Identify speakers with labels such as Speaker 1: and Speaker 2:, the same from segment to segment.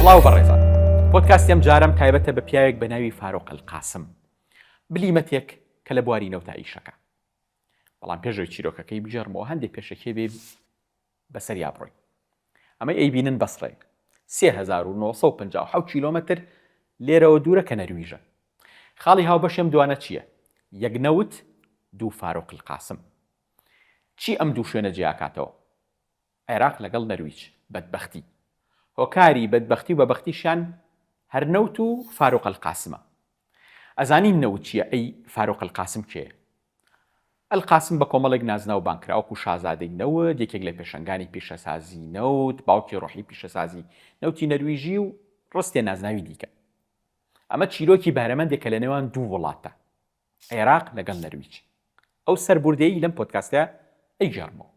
Speaker 1: سڵاو بەڕێزان. پۆدکاستی ئەم جارەم تایبەتە بە پیاوێک بە ناوی فاروق القاسم. بلیمەتێک کە لە بواری نەوتا ئیشەکا. بەڵام پێش ئەوەی چیرۆکەکەی بگێڕمەوە هەندێک پێشەکیە بێ بەسەریا بڕۆین. ئەمەی ئەیبینن بەسڕەیە. 3957 کیلۆمەتر لێرەوە دوورە کە نەرویژە. خاڵی هاوبەشی ئەم دوانە چییە؟ یەک نەوت، دوو فاروق القاسم. چی ئەم دوو شوێنە جیاکاتەوە؟ عێراق لەگەڵ نەرویج، بەدبەختی. هۆکاری بەدبەختی و بەبەختیشیان هەر نەوت و فاروق القاسمە. ئەزانین نەوت چییە ئەی فاروق القاسم کێیە؟ القاسم بە کۆمەڵێک نازناو بانگ کرا وەکو شازادەی نەوت، یەکێک لە پێشەنگانی پیشەسازی نەوت، باوکی ڕۆحی پیشەسازی نەوتی نەرویژی و ڕستێ نازناوی دیکە. ئەمە چیرۆکی بەهرەمەندێکە لە نێوان دوو وڵاتدا، عێراق لەگەڵ نەرویج. ئەو سەربوردەیەی لەم پۆدکاستە ئەیگێڕمەوە.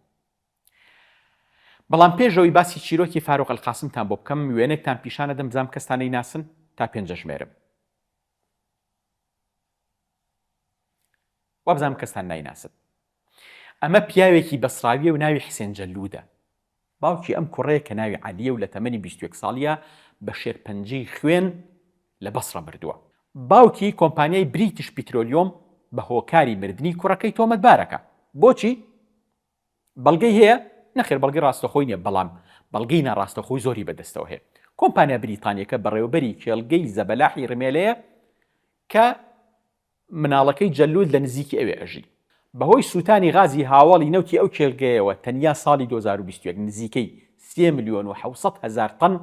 Speaker 1: بەڵام پێش ئەوەی باسی چیرۆکی فاروق ئەلقاسمتان بۆ بکەم، وێنەیەکتان پیشان ئەدەم بزانم کەستان ئەیناسن تا پێنجەژمێرم. وابزانم کەستان نایناسن. ئەمە پیاوێکی بەسراویە و ناوی حسێن جەلودە. باوکی ئەم کوڕەیە کە ناوی عەلیە و لە تەمەنی 21 ساڵیە بە شێرپەنجەی خوێن لە بەسڕە مردووە. باوکی کۆمپانیای بریتش پیترۆلیۆم بە هۆکاری مردنی کوڕەکەی تۆمەتبارەکە. بۆچی؟ بەڵگەی هەیە؟ نەخێر بەڵگەی ڕاستەخۆی نییە، بەڵام بەڵگەی ناڕاستەخۆی زۆری بەدەستەوە هەیە. کۆمپانیا بریتانییەکە بەڕێوەبەری کێڵگەی زەبەلاحی ڕمێلەیە کە مناڵەکەی جەلود لە نزیکی ئەوێ ئەژی. بەهۆی سووتانی غازی هاوەڵی نەوتی ئەو کێڵگەیەوە تەنیا ساڵی 2021 نزیکەی سێ ملیۆن و 700 هەزار تەن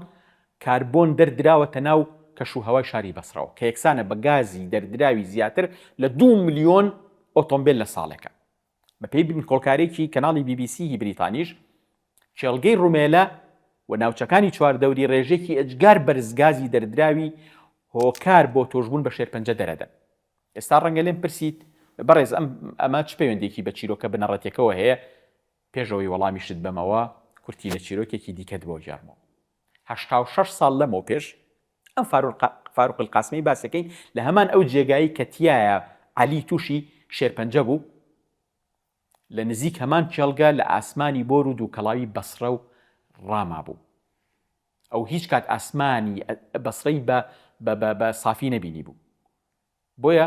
Speaker 1: کاربۆن دەردراوەتە ناو کەشوهەوای شاری بەسڕەوە کە یەکسانە بە گازی دەردراوی زیاتر لە دوو ملیۆن ئۆتۆمبێل لە ساڵێکا. بەپێی بنکۆڵکارێکی کەناڵی بی بی سی ی بریتانیش، کێڵگەی ڕومێلە و ناوچەکانی چواردەوری ڕێژەیەکی ئێجگار بەرز گازی دەردراوی هۆکار بۆ تۆشبوون بە شێرپەنجە دەرەدەن. ئێستا ڕەنگە لێم پرسیت، بەڕێز ئەم ئەمە چ پەیوەندییەکی بە چیرۆکە بنەڕەتیەکەوە هەیە؟ پێش ئەوەی وەڵامیشت بەمەوە، کورتی لە چیرۆکێکی دیکەت بۆ گێڕمەوە. 86 ساڵ لەمەوپێش، ئەم فاروق القاسمەی باس دەکەین لە هەمان ئەو جێگایەی کە تیایا عەلی تووشی شێرپەنجە بوو، لە نزیک هەمان کێڵگە لە ئاسمانی بۆر و دووکەڵاوی بەسڕە و ڕامابوو. ئەو هیچ کات ئاسمانی بەسڕەی بە بە سافی نەبینیبوو. بۆیە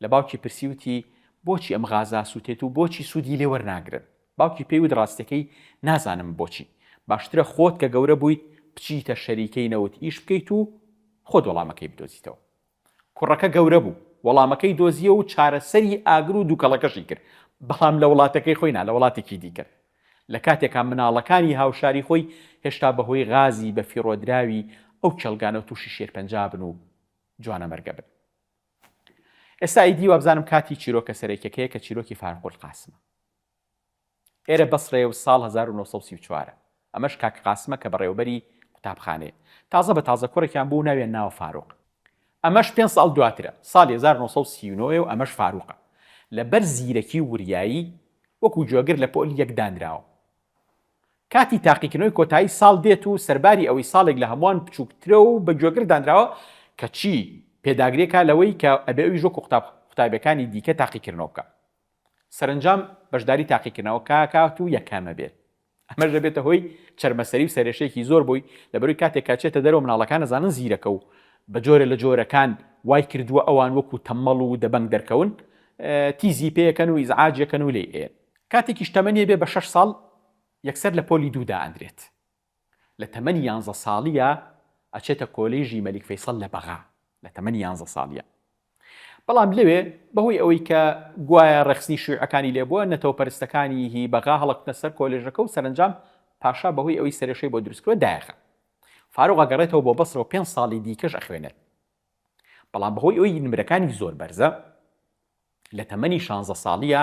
Speaker 1: لە باوکی پرسی وتی، بۆچی ئەم غازە ئاسووتێت و بۆچی سوودی لێ وەرناگرن؟ باوکی پێی وت، ڕاستیەکەی نازانم بۆچی. باشترە خۆت کە گەورە بوویت بچیتە شەریکەی نەوت ئیش بکەیت و خۆت وەڵامەکەی بدۆزیتەوە. کوڕەکە گەورە بوو، وەڵامەکەی دۆزیەوە و چارەسەری ئاگر و دووکەڵەکەشی کرد، بەڵام لە وڵاتەکەی خۆی نا، لە وڵاتێکی دیکە. لە کاتێکا مناڵەکانی هاوشاری خۆی هێشتا بەهۆی غازی بەفیڕۆدراوی ئەو کێڵگانەوە تووشی شێرپەنجە بن و جوانەمەرگە بن. ئێستا ئیدی وابزانم کاتی چیرۆکە سەرەکیەکەیە کە چیرۆکی فاروق القاسمە. ئێرە بەسرەیە و ساڵ 1934 ئەمەش کاک قاسمە کە بەڕێوەبەری قوتابخانەیە. تازە بە تازە کوڕێکیان بوو و ناویان ناوە فاروق. ئەمەش پێنج ساڵ دواترە، ساڵی 1939 و ئەمەش فاروقە. لەبەر زیرەکی و وریایی وەکو گوێگر لە پۆلی یەک دانراوە. کاتی تاقیکردنەوەی کۆتایی ساڵ دێت و سەرباری ئەوەی ساڵێک لە هەمووان بچووکترە و بە گوێگر دانراوە، کەچی پێداگریەکا لەوەی کە ئەبێ ئەویش وەکو قوتابیەکانی دیکە تاقیکردنەوە بکا. سەرەنجام بەشداری تاقیکردنەوەکە ئەکات و یەکەم ئەبێت. ئەمەش دەبێتە هۆی چەرمەسەری و سەرێشەیەکی زۆر بۆی، لەبەرئەوەی کاتێک کە ئەچێتە دەرەوە مناڵەکان ئەزانن زیرەکە و بە جۆرێ لە جۆرەکان وای کردووە ئەوان وەکو تەممەڵ و دەبەنگ دەرکەون، تیزی پێ ئەکەن و ئیزعاجی ئەکەن و لێی ئەیەن. کاتێکیش تەمەنی ئەبێ بە شەش ساڵ یەکسەر لە پۆلی دوو دائەنرێت. لە تەمەنی یانزە ساڵییا ئەچێتە کۆلێژی مەلیک فەیسەڵ لە بەغا، لە تەمەنی یانزە ساڵییا. بەڵام لەوێ بەهۆی ئەوەی کە گوایە ڕێکخستنی شیوعەکانی لێ بووە، نەتەوەپەرستەکانی هی بەغا هەڵەکوتنە سەر کۆلێژەکە و سەرەنجام پاشا بەهۆی ئەوەی سەرێشەی بۆ دروست کردووە دایەخا. فاروق ئەگەڕێتەوە بۆ بەسرە و پێنج ساڵی دیکەش ئەخوێنێت. بەڵام بەهۆی ئەوەی نمرەکانی زۆر بەرزە، لە تەمەنی شانزە ساڵییا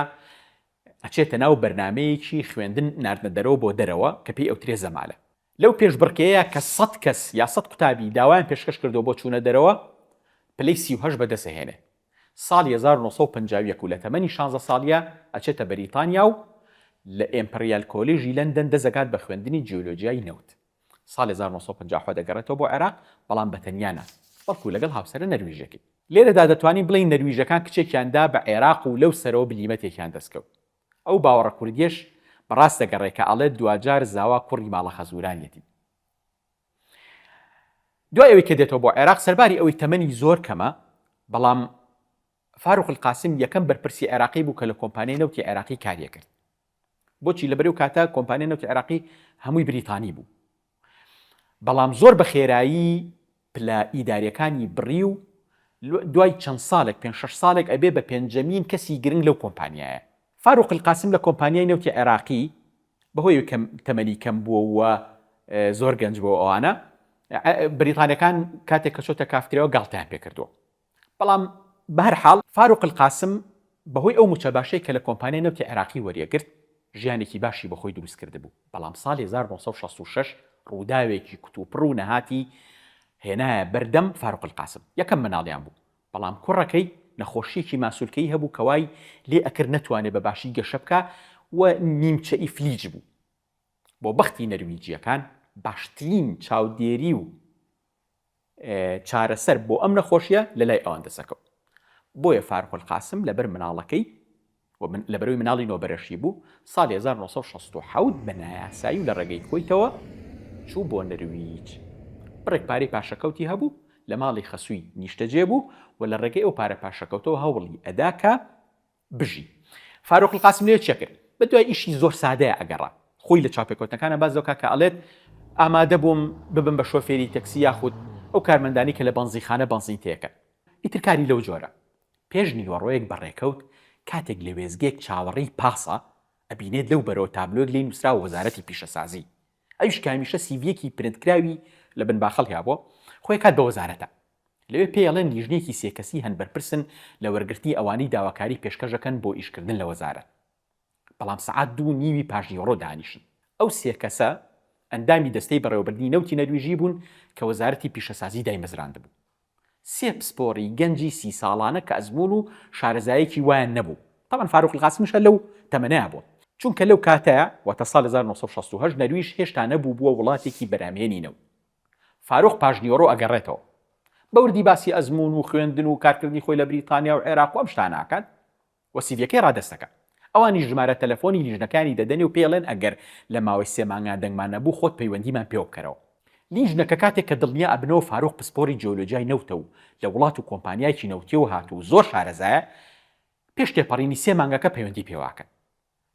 Speaker 1: ئەچێتە ناو بەرنامەیەکی خوێندن ناردنە دەرەوە بۆ دەرەوە کە پێی ئەوترێ زەمالە. لەو پێشبڕکێیە کە سەد کەس یا سەد قوتابی داوایان پێشکەش کردووە بۆ چوونە دەرەوە پلەی 38 بەدەست ئەهێنێ. ساڵی 1951 و لە تەمەنی شانزە ساڵییا ئەچێتە بەریتانیا و لە ئێمپریال کۆلێژی لەندەن دەست ئەکات بە خوێندنی جیۆلۆجیای نەوت. ساڵی 1957 دەگەڕێتەوە بۆ عێراق، بەڵام بە تەنیا نا، بەڵکو لەگەڵ هاوسەرە نەرویژەکەی. لێرەدا دەتوانین بڵێین نەرویژەکان کچێکیان دا بە عێراق و لەو سەرەوە بلیمەتێکیان دەستکەوت. ئەو باوەڕە کوردیەش بە ڕاست دەگەڕێ کە ئەڵێت دواجار زاوا کوڕی ماڵە خەزورانیەتی. دوای ئەوەی کە دێتەوە بۆ عێراق سەرباری ئەوەی تەمەنی زۆر کەمە بەڵام فاروق القاسم یەکەم بەرپرسی عێراقی بوو کە لە کۆمپانیای نەوتی عێراقی کاری ئەکرد. بۆچی؟ لەبەر ئەو کاتە کۆمپانیای نەوتی عێراقی هەمووی بریتانی بوو. بەڵام زۆر بە خێرایی پلە ئیداریەکانی بڕی و دوای چەند ساڵێک پێنج شەش ساڵێک ئەبێ بە پێنجەمین کەسی گرنگ لەو کۆمپانیایە. فاروق القاسم لە کۆمپانیای نەوتی عێراقی بەهۆی ئەوەی کە تەمەنی کەم بووە و زۆر گەنج بووە ئەوانە بریتانیەکان کاتێک کە چۆتە کافتریاوە گاڵتەیان پێکردووە. بەڵام بەهەرحاڵ فاروق القاسم بەهۆی ئەو موچە باشەی کە لە کۆمپانیای نەوتی عێراقی وەریەگرت ژیانێکی باشی بۆ خۆی دروست کردبوو، بەڵام ساڵی 1966 ڕووداوێکی کوتوپڕ و نەهاتی هێنایە بەردەم فاروق القاسم، یەکەم مناڵیان بوو، بەڵام کوڕەکەی نەخۆشییەکی ماسولکەیی هەبوو کە وای لێ ئەکرد نەتوانێ بە باشی گەشە بکا و نیمچە ئیفلیج بوو. بۆ بەختی نەرویجییەکان باشترین چاودێری و چارەسەر بۆ ئەم نەخۆشیە لەلای ئەوان دەسەکەوت. بۆیە فاروق القاسم لەبەر مناڵەکەی و لەبەرئەوەی مناڵی نۆبەرەشی بوو، ساڵی 1967 بە نایاسایی و لە ڕێگەی کوەیتەوە چوو بۆ نەرویج. بڕێک پارەی پاشەکەوتی هەبوو، لە ماڵی خەسووی نیشتەجێ بوو و لە ڕێگەی ئەو پارە پاشەکەوتەوە هەوڵی ئەدا کە بژی. فاروق القاسم لەوێ چیە کرد؟ بە دوای ئیشی زۆر سادەیا ئەگەڕا. خۆی لە چاوپێکەوتنەکانا باس دەکا کە ئەڵێت ئامادە بووم ببم بە شۆفێری تەکسی یاخود ئەو کارمەندانەی کە لە بەنزینخانە بەنزین تێکەن. ئیتر کاری لەو جۆرە. پێش نیوەڕۆیەک بە ڕێکەوت کاتێک لە وێستگەیەک چاوەڕێی پاسە، ئەبینێت لەو بەرەوە تابلۆیەک لێی نووسراوە وەزارەتی پیشەسازی. ئەویش کە هەمیشە سیڤییەکی پرنتکراوی لە بن باخەڵیا بووە، خۆی ئەکات بە وەزارەتە. لەوێ پێی ئەڵێن لیژنەیەکی سێ کەسی هەن بەرپرسن لە وەرگرتنی ئەوانەی داواکاری پێشکەش ئەکەن بۆ ئیشکردن لە وەزارەت. بەڵام سەعات دوو و نیوی پاشنیوەڕۆ دانیشن. ئەو سێ کەسە ئەندامی دەستەی بەڕێوەبردنی نەوتی نەرویژی بوون کە وەزارەتی پیشەسازی دایمەزراندبوو. سێ پسپۆڕی گەنجی سی ساڵانە کە ئەزموون و شارەزایەکی وایان نەبوو. تەبعەن فاروق القاسمیش هەر لەو تەمەنەیا بووە. چونکە لەو کاتەیا، واتە ساڵ 1968 نەرویژ هێشتا نەبووبووە وڵاتێکی بەرهەمهێنی نەوت. فاروق پاشنیوەڕۆ ئەگەڕێتەوە. بە وردی باسی ئەزموون و خوێندن و کارکردنی خۆی لە بریتانیا و عێراق و ئەم شتانە ئەکات و سیڤیەکەی ڕادەست ئەکات. ئەوانیش ژمارە تەلەفۆنی لیژنەکانی دەدەنێ و پێی ئەڵێن ئەگەر لە ماوەی سێ مانگا دەنگمان نەبوو خۆت پەیوەندیمان پێوە بکەرەوە. لیژنەکە کاتێک کە دڵنیا ئەبنەوە فاروق پسپۆری جیۆلۆجیای نەوتە و لە وڵات و کۆمپانیایەکی نەوتیەوە هاتوو و زۆر شارەزایە، پێش تێپەڕینی سێ مانگەکە پەیوەندی پێوە ئەکەن.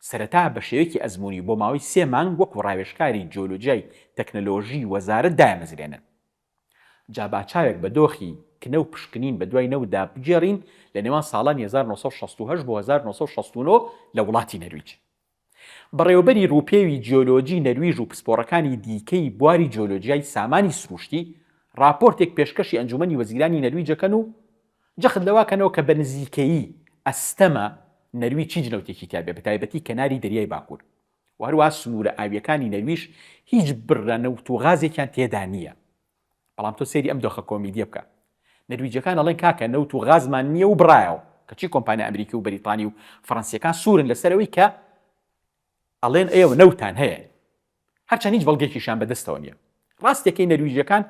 Speaker 1: سەرەتا بە شێوەیەکی ئەزموونی بۆ ماوەی سێ مانگ وەکو ڕاوێژکاری جیۆلۆجیای تەکنەلۆژی وەزارەت دایەمەزرێنن. جا با چاوێک بە دۆخی کنە و پشکنین بە دوای نەوتدا بگێڕین لە نێوان ساڵانی 1968 بۆ 1969 لە وڵاتی نەرویج. بەڕێوەبەری ڕووپێوی جیۆلۆجی نەرویژ و پسپۆڕەکانی دیکەی بواری جیۆلۆجیای سامانی سرووشتی ڕاپۆرتێک پێشکەشی ئەنجوومەنی وەزیرانی نەرویج ئەکەن و جەخت لەوە کەنەوە کە بە نزیکەیی ئەستەمە نەرویج هیچ نەوتێکی تیا بێ بەتایبەتی کەناری دەریای باکوور و هەروەها سنوورە ئاوییەکانی نەرویژ هیچ بڕە نەوت و غازێکیان تێدا نییە. بەڵام تۆ سەیری ئەم دۆخە کۆمیدیە بکە نەرویجەکان ئەڵێن کاکە نەوت و غازمان نییە و بڕایەوە کەچی کۆمپانیا ئەمریکی و بەریتانی و فەڕەنسیەکان سوورن لەسەر ئەوەی کە ئەڵێن ئێوە نەوتان هەیە هەرچەند هیچ بەڵگەیەکیشیان بەدەستەوە نییە. ڕاستیەکەی نەرویجیەکان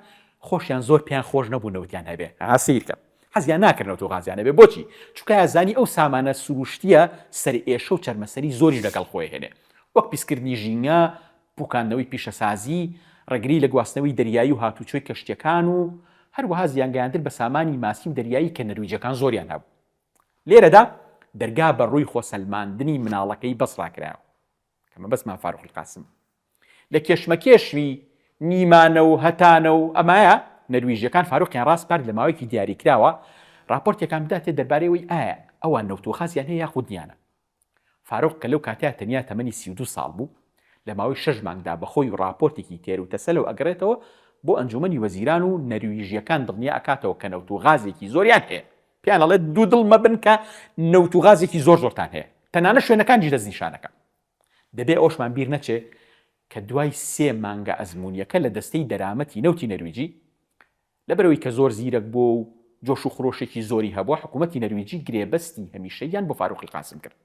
Speaker 1: خۆشیان زۆر پێیان خۆش نەبوو نەوتیان هەبێ. ها سەیرکە. حەزیان ناکرد نەوت و غازیان هەبێ. بۆچی؟ چونکە ئەزانی ئەو سامانە سروشتیە سەرئێشە و چەرمەسەری زۆریش لەگەڵ خۆی هێنێ. وەک پیسکردنی ژینگە، پوکاندنەوەی پیشەسازی، ڕێگری لە گواستنەوەی دەریایی و هاتوچۆی کەشتیەکان و هەروەها زیانگەیاندن بە سامانی ماسی و دەریایی کە نەرویجەکان زۆریان هەبوو. لێرەدا دەرگا بە ڕووی خۆسەلماندنی مناڵەکەی بەسڕا کرایەوە. کە مەبەستمان فاروق القاسم لە کێشمەکێشمی نیمانە و هەتانە و ئەمایە نەرویژیەکان فاروقیان ڕاسپارد لە ماوەیەکی دیاریکراوە راپۆرتێکان بداتێ دەربارەی ئەوەی ئایا ئەوان نەوت و غازیان هەیە یاخود نیانە. فاروق کە لەو کاتەیا تەنیا تەمەنی 32 ساڵ بوو لە ماوەی شەش مانگدا بە خۆی و راپۆرتێکی تێر و تەسەلەوە ئەگەڕێتەوە بۆ ئەنجومەنی وەزیران و نەرویژیەکان دڵنیا ئەکاتەوە کە نەوت و غازێکی زۆریان هەیە پێیان ئەڵێت دوودڵ مەبن کە نەوت و غازێکی زۆر زۆرتان هەیە تەنانەت شوێنەکانیش دەستنیشانەکەم. دەبێ ئەوەشمان بیر نەچێ کە دوای سێ مانگە ئەزموونیەکە لە دەستەی دەرامەتی نەوتی نەرویجی، لەبەرئەوەی کە زۆر زیرەک بووە و جۆش و خرۆشێکی زۆری هەبووە، حکوومەتی نەرویجی گرێبەستی هەمیشەییان بۆ فاروق القاسم کرد.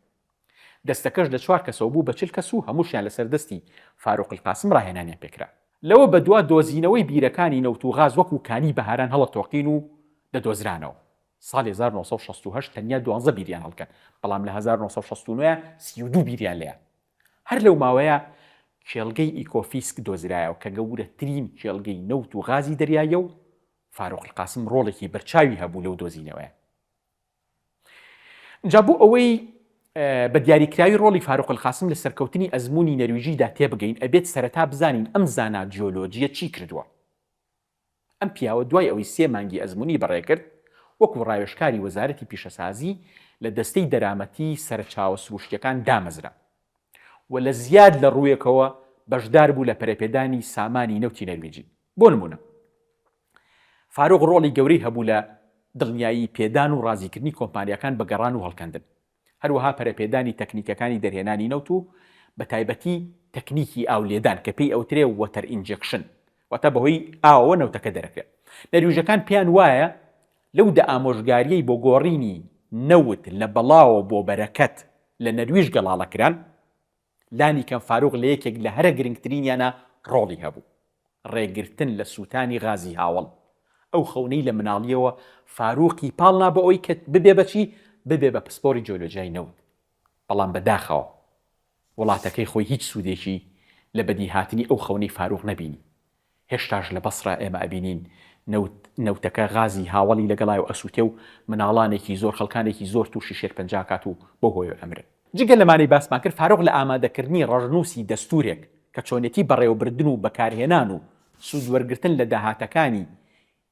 Speaker 1: دەستەکەش لە چوار کەسەوە بوو بە 40 کەس و هەمووشیان لەسەر دەستی فاروق القاسم ڕاهێنانیان پێکرا. لەوە بەدوا دۆزینەوەی بیرەکانی نەوت و غاز وەکوو کانی بەهاران هەڵەتۆقین و دەدۆزرانەوە. ساڵی 1968 تەنیا دوانزە بیریان هەڵکەن، بەڵام لە 1969 32 بیریان لێیان. هەر لەو ماوەیە کێڵگەی ئیکۆفیسک دۆزرایەوە کە گەورەترین کێڵگەی نەوت و غازی دەریاییە و. فاروق القاسم ڕۆڵێکی بەرچاوی هەبوو لەو دۆزینەوەیە. جا بۆ ئەوەی بە دیاریکراوی ڕۆڵی فاروق القاسم لە سەرکەوتنی ئەزموونی نەرویجیدا تێبگەین، ئەبێت سەرەتا بزانین ئەم زانا جیۆلۆجییە چی کردووە. ئەم پیاوە دوای ئەوەی سێ مانگی ئەزموونی بەڕێکرد، وەکو ڕاوێژکاری وەزارەتی پیشەسازی لە دەستەی دەرامەتی سەرچاوە سروشتییەکان دامەزرا و لە زیاد لە ڕوویەکەوە بەشدار بوو لە پەرەپێدانی سامانی نەوتی نەرویجی. بۆ نموونە فاروق ڕۆڵی گەورەی هەبوو لە دڵنیایی پێدان و ڕازیکردنی کۆمپانیاکان بە گەڕان و هەڵکەندن، هەروەها پەرەپێدانی تەکنیکەکانی دەرهێنانی نەوت و بەتایبەتی تەکنیکی ئاو لێدان کە پێی ئەوترێ water injection واتە بەهۆی ئاوەوە نەوتەکە دەرەکرێت. نەرویژەکان پێیان وایە لەو دە ئامۆژگاریەی بۆ گۆڕینی نەوت لە بەڵاوە بۆ بەرەکەت لە نەرویژ گەڵاڵە کران، لانیکەم فاروق لە یەکێک لە هەرە گرنگترینیانا ڕۆڵی هەبوو، ڕێگرتن لە سووتانی غازی هاوەڵ. ئەو خەونەی لە مناڵییەوە فاروقی پاڵنا بۆ ئەوەی کە ببێ بە چی؟ ببێ بە پسپۆری جیۆلۆجیای نەوت. بەڵام بە داخەوە وڵاتەکەی خۆی هیچ سوودێکی لە بەدیهاتنی ئەو خەونەی فاروق نەبینی. هێشتاش لە بەسرە ئێمە ئەبینین نەوت نەوتەکە غازی هاوەڵی لەگەڵای و ئەسوتێ و مناڵانێکی زۆر خەڵکانێکی زۆر توشی شێرپەنجە ئەکات و بەو هۆیەوە ئەمرن. جگە لەمانەی باسمان کرد فاروق لە ئامادەکردنی ڕەشنووسی دەستورێک کە چۆنێتی بەڕێوەبردن و بەکارهێنان و سوودوەرگرتن لە داهاتەکانی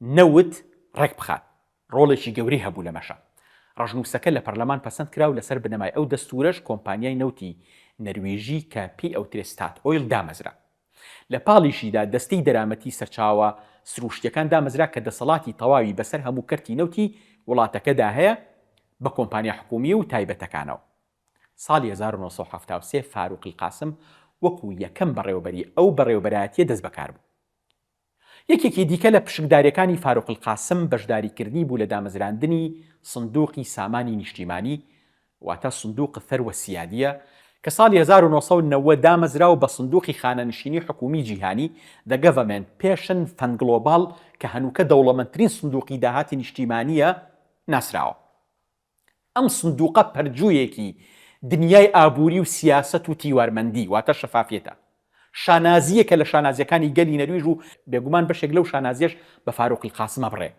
Speaker 1: نەوت ڕێک بخات ڕۆڵێکی گەورەی هەبوو لەمەشا. ڕەشنووسەکە لە پەرلەمان پەسەند کرا و لەسەر بنەمای ئەو دەستوورەش کۆمپانیای نەوتی نەرویژی کە پێی ئەوترێ ستات ئۆیل دامەزرا. لە پاڵیشیدا دەستەی دەرامەتی سەرچاوە سرووشتییەکان دامەزرا کە دەسەڵاتی تەواوی بەسەر هەموو کەرتی نەوتی وڵاتەکەدا هەیە بە کۆمپانیا حکوومی و تایبەتەکانەوە. ساڵی 1973 فاروق القاسم وەکوو یەکەم بەڕێوەبەری ئەو بەڕێوەبەرایەتییە دەستبەکار بوو. یەکێکی دیکە لە پشکدارییەکانی فاروق القاسم بەشداریکردنی بوو لە دامەزراندنی سندوقی سامانی نیشتیمانی واتە صندوق الثروە السیادیە کە ساڵی 1990 دامەزرا و بە سندوقی خانەنشینی حکوومی جیهانی The Government Pension Fund Global کە هەنووکە دەوڵەمەندترین سندوقی داهاتی نیشتیمانییە ناسراوە. ئەم سندوقە پەرجوویەکی دنیای ئابووری و سیاسەت و تیوارمەندی واتە شەفافیەتە. شانازییەکە لە شانازییەکانی گەلی نەرویژ و بێگومان بەشێک لەو شانازییەش بە فاروق القاسم ئەبڕێ.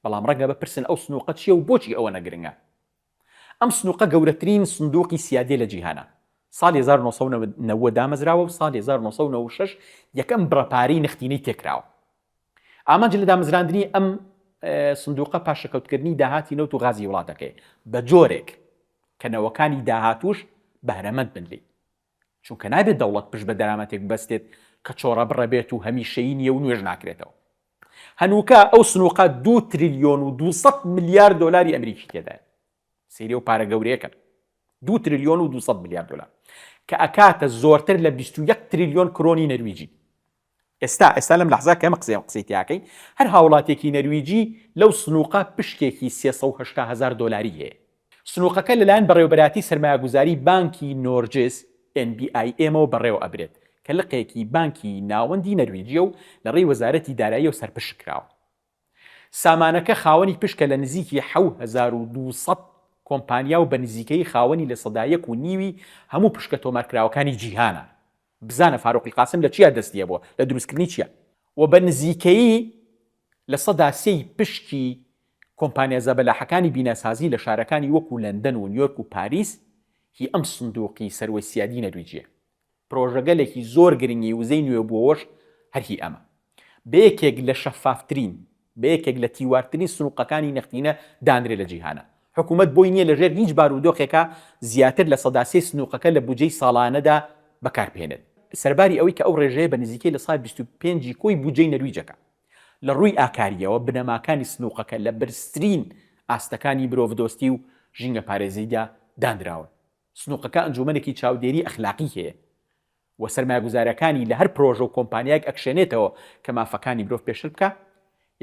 Speaker 1: بەڵام ڕەنگە بپرسن ئەو سنوقە چییە و بۆچی ئەوەنە گرنگە؟ ئەم سنوقە گەورەترین سندوقی سیادیە لە جیهانا. ساڵی 1990 دامەزراوە و ساڵی 1996 یەکەم بڕە پارەی نەختینەی تێکراوە. ئامانج لە دامەزراندنی ئەم سندوقە پاشەکەوتکردنی داهاتی نەوت و غازی وڵاتەکەی بە جۆرێک کە نەوەکانی داهاتووش بەهرەمەند بن لێی. چونکە نابێت دەوڵەت پشت بە دەرامەتێک ببەستێت کە چۆڕەبڕە بێت و هەمیشەیی نییە و نوێژ ناکرێتەوە. هەنووکە ئەو سنووقە دوو تریلیۆن و 200 ملیار دۆلاری ئەمریکی تێدایە. سەیری ئەو پارە گەورەیە کەن. دوو تریلیۆن و 200 ملیار دۆلار کە ئەکاتە زۆرتر لە 21 تریلیۆن کرۆنی نەرویجی. ئێستا ئێستا لەم لەحزە کە ئێمە قسەی قسەی تیاکەین هەر هاوڵاتیەکی نەرویجی لەو سنوقە پشکێکی 380 هەزار دۆلاری هەیە. سنوقەکە لەلایەن بەڕێوەبەرایەتی سەرمایەگوزاری بانکی نۆرجس NBIM ەوە بەڕێوە ئەبرێت کە لقێکی بانکی ناوەندی نەرویجیە و لە ڕێی وەزارەتی داراییەوە سەرپشک کراوە. سامانەکە خاوەنی پشکە لە نزیکی 7200 کۆمپانیا و بە نزیکەیی خاوەنی لە سەدا یەک و نیوی هەموو پشکە تۆمارکراوەکانی جیهانە. بزانە فاروق القاسم لە چیا دەستی هەبووە لە دروستکردنی چیا؟ وە بە نزیکەیی لە سەدا سێی پشکی کۆمپانیا زەبەلاحەکانی بیناسازی لە شارەکانی وەکو لەندەن و نیۆرک و پاریس هی ئەم سندوقی سەروەی سیادی نەرویجیە. پرۆژەگەلێکی زۆر گرنگی وزەی نوێبووەوەش هەر هی ئەمە. بە یەکێک لە شەفافترین، بە یەکێک لە تیوارترین سنوقەکانی نەختینە دانرێ لە جیهانا. حکومەت بۆی نییە لە ژێر هیچ بارودۆخێکا زیاتر لە سەدا سێی سنوقەکە لە بودجەی ساڵانەدا بەکار بهێنێت. سەرباری ئەوەی کە ئەو ڕێژەیە بە نزیکەی 25% ی کۆی بودجەی نەرویجەکە. لە ڕووی ئاکارییەوە بنەماکانی سنوقەکە لە بەرزترین ئاستەکانی مرۆڤدۆستی و ژینگەپارێزیدا دانراون. سنوقەکە ئەنجومەنێکی چاودێری ئەخلاقی هەیە و سەرمایەگوزارەکانی لە هەر پرۆژە و کۆمپانیایەک ئەکشێنێتەوە کە مافەکانی مرۆڤ پێشل بکا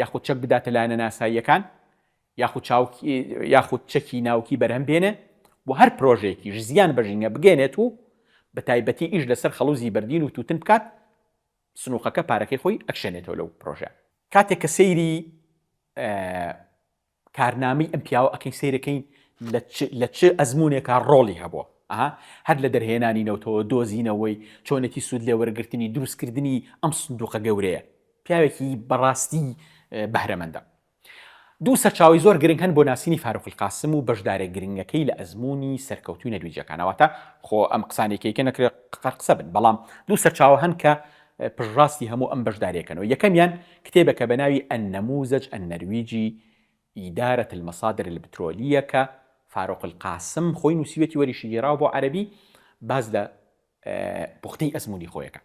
Speaker 1: یاخود چەک بداتە لایەنە ناساییەکان یاخود یاخود چەکی ناوکی بەرهەم بێنێ و هەر پرۆژەیەکیش زیان بە ژینگە بگەێنێت و بە تایبەتی ئیش لەسەر خەڵوزی بەردین و توتن بکات سنوقەکە پارەکەی خۆی ئەکشێنێتەوە لەو پرۆژە. کاتێک کە سەیری کارنامەی ئەم پیاوە ئەکەین سەیرەکەین لە چ ئەزمونێکا ڕۆڵی هەبووە ئەها هەر لە دەرهێنانی نەوتەوە دۆزینەوەی چۆنێتی سوود لێ وەرگرتنی دروستکردنی ئەم سندوقە گەورەیە پیاوێکی بەڕاستی بەهرەمەندە. دوو سەرچاوەی زۆر گرنگ هەن بۆ ناسینی فاروق القاسم و بەشدارە گرنگەکەی لە ئەزموونی سەرکەوتووی نەرویجیەکان واتە خۆ ئەم قسانەی کە نەکرێت قەر قسە بن بەڵام دوو سەرچاوە هەن کە پشتڕاستی هەموو ئەم بەشداریەکەنەوە یەکەمیان کتێبێکە بە ناوی النموذج النرویجی ادارە المصادر البترۆلیە کە فاروق القاسم خۆی نووسیوێتی وەریشی گێڕاوە بۆ عەرەبی باس لە پوختەی ئەزموونی خۆیەکە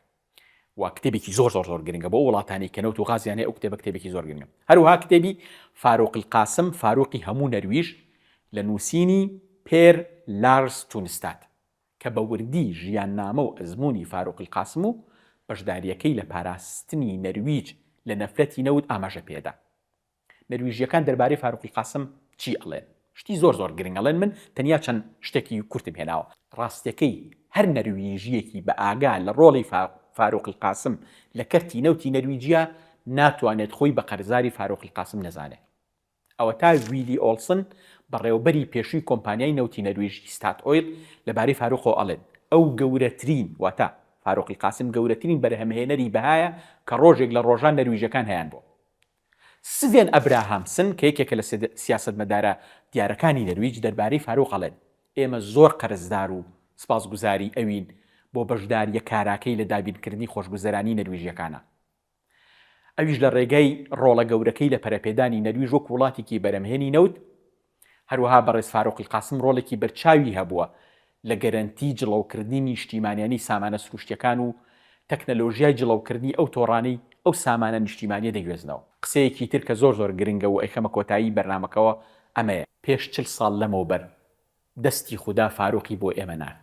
Speaker 1: و کتێبێکی زۆر زۆر زۆر گرنگە بۆ وڵاتانی کە نەوت و غازیان هەیە ئەو کتێبە کتێبێکی زۆر گرنگە هەروەها کتێبی فاروق القاسم فاروقی هەموو نەرویژ لە نووسینی پێر لارس تونستاد کە بە وردی ژیاننامە و ئەزموونی فاروق القاسم و بەشدارییەکەی لە پاراستنی نەرویج لە نەفرەتی نەوت ئاماژە پێدا. نەرویژییەکان دەربارەی فاروق القاسم چی ئەڵێن؟ شتی زۆر زۆر گرنگ ئەڵێن من تەنیا چەند شتێکی کورتم هێناوە. ڕاستیەکەی هەر نەرویژییەکی بە ئاگا لە ڕۆڵی فاروق القاسم لە کەرتی نەوتی نەرویجیا ناتوانێت خۆی بە قەرزاری فاروق القاسم نەزانێ. ئەوەتا ویلی ئۆڵسن بەڕێوەبەری پێشووی کۆمپانیای نەوتی نەرویژی ستاتئۆیل لەبارەی فاروقەوە ئەڵێت، ئەو گەورەترین، واتە فاروق القاسم گەورەترین بەرهەمهێنەری بەهایە کە ڕۆژێک لە ڕۆژان نەرویژەکان هەیانبووە. سڤێن ئەبراهامسن کە یەکێکە لە سیاسەتمەدارە دیارەکانی نەرویج دەربارەی فاروق ئەڵێت، ئێمە زۆر قەرزدار و سپاسگوزاری ئەوین بۆ بەشدارییە کاراکەی لە دابینکردنی خۆشگوزەرانیی نەرویژییەکانا. ئەویش لە ڕێگای ڕۆڵە گەورەکەی لە پەرەپێدانی نەرویژ وەک وڵاتێکی بەرەمهێنی نەوت، هەروەها بەڕێز فاروق القاسم ڕۆڵێکی بەرچاوی هەبووە لە گەرەنتی جڵەوکردنی نیشتیمانیانی سامانە سروشتیەکان و تەکنەلۆژیای جڵەوکردنی ئەو تۆڕانەی ئەو سامانە نیشتیمانیە دەگوێزنەوە. قسەیەکی تر کە زۆر زۆر گرنگە و ئەیخەمە کۆتایی بەرنامەکەوە ئەمەیە. پێش 40 ساڵ لەمەوبەر دەستی خودا فاروقی بۆ ئێمە نارد.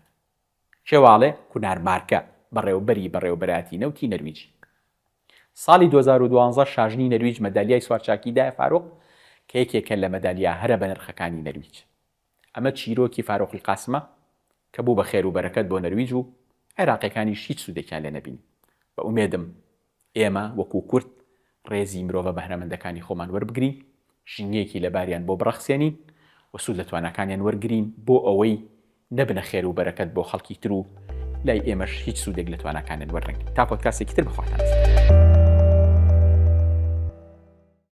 Speaker 1: کێ واڵێ؟ کونار مارکە، بەڕێوەبەری بەڕێوەبەرایەتی نەوتی نەرویج. ساڵی 2012 شاژنی نەرویج مەدالیای سوارچاکی دایە فاروق کە یەکێکە لە مەدالیا هەرە بەنرخەکانی نەرویج. ئەمە چیرۆکی فاروق القاسمە کە بوو بە خێر و بەرەکەت بۆ نەرویج و عێراقیەکانیش هیچ سوودێکیان لێ نەبینی. بە ئومێدم ئێمە وەکو کورد ڕێزی مرۆڤە بەهرەمەندەکانی خۆمان وەربگرین، ژینگەیەکی لەباریان بۆ بڕەخسێنین و سوود لە تواناکانیان وەرگرین بۆ ئەوەی نەبنە خێر و بەرەکەت بۆ خەڵکی تر و لای ئێمەش هیچ سوودێک لە تواناکانیان وەرنەگرین. تا پۆدکاستێکی تر بەخواتان ئەسپێرم.